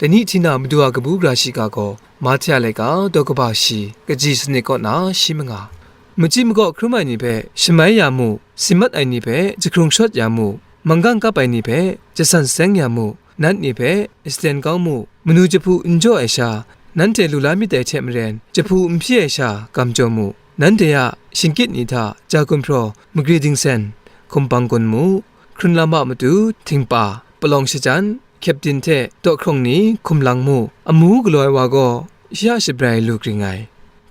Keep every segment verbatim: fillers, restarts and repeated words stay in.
Dai ni hti na Madu a kabu gara shiga gaw Mahte a laika daw kaba shi kaji sanit kaw na shi manga. Machyi makaw hkrum ai ni hpe shamai ya mu, si mat ai ni hpe jahkrung shawt ya mu, manggang kap ai ni hpe jasan seng ya mu, nat ni hpe asaten kau mu, manu jahpu n jaw ai sha, nanhte lu la myit dai hte maren, jahpu n hpyi ai sha gam jaw mu, nanhte a shingkyit ni hta ja gumhpraw magri dingsen, hkum bang gun mu, hkrun lam a matu, htingpa, palawng shajan, kyepdin hte dawhkrawng ni hkum lang mu, amu galaw ai wa gaw shi a shabrai lu kring ai.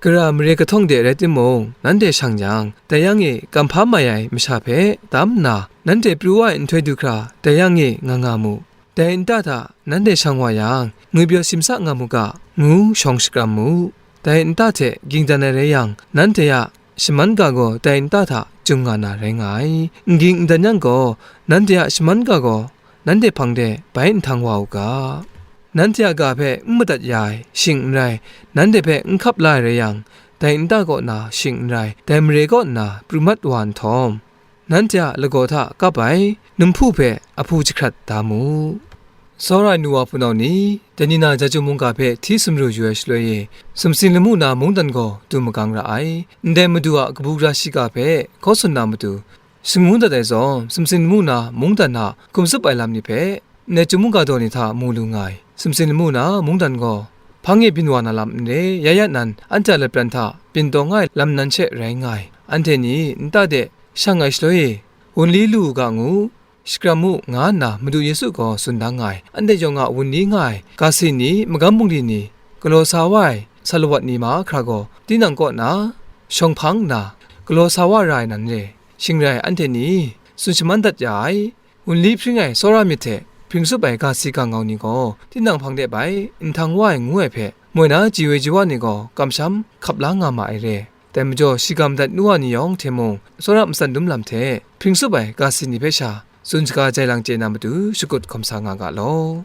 Gara mare kahtawng de rai timung, nanhte shang yang, dai yang e kam hpa mai ai masha hpe tam nna, nanhte pru wa ai nhtoi du hkra dai yang e nga nga mu. Dai nta hta nanhte shang wa yang, ngwipyaw simsa nga mu ga, ngu shawng shakram mu. Dai nta hte ging dan ai rai yang, nanhte a shaman ga gaw dai nta hta jung nga na rai nga ai. N ging n dan yang gaw, nanhte a shaman ga gaw nanhte hpang de bai nhtang wa u ga. Nanhte a ga hpe n madat ya ai, shing n rai, nanhte hpe n hkap la ai rai yang, dai nta kaw na shing n rai, dai mare kaw nna pru mat wa nhtawm, nanhte a lagaw hta kap ai, numhpu hpe ahpu jahkrat da mu. Tsawra ai nu wa hpunau ni, dai ni na Jahtum mungga hpe hti sumru yu ai shaloi e, sumsing lamu na mungdan gaw du magang ra ai. Ndai Madu a kabu gara shiga hpe hkaw tsun na matu, shangun dat ai zawn, sumsing lamu na mungdan a hkum zup ai lam ni hpe, ndai Jahtum mungga daw ni hta mu lu nga ai. Sumsing lamu na mungdan gaw, hpang e byin wa na lam n re, ya ya nan anhte a lapran hta byin taw nga ai lam nan she rai nga ai. Anhte ni nta de shang ai shaloi e, wunli lu u ga ngu, shakram mu, nga nna Madu Yesu gaw tsun da nga ai. Anhte yawng a wunli nga ai, ga si ni, magam bungli ni, galaw sa wa ai, salawat ni mahkra gaw, tinang kaw na shawng hpang nna, galaw sa wa ra ai nan re. Shing rai, anhte ni tsun shaman dat ya ai, wunli hpring ai tsawra myit hte hpring tsup ai ga si ga ngau ni gaw, tinang hpang de bai nhtang wa ai ngu ai hpe, moi na ji woi ji wa ni gaw kamsham hkap la nga ma ai re. Dai majaw, shiga madat nu wa ni yawng hte mung, tsawra matsan dum lam hte hpring tsup ai ga si ni hpe sha, tsun shaga jai lang chye na matu shakut hkawm sa nga ga law.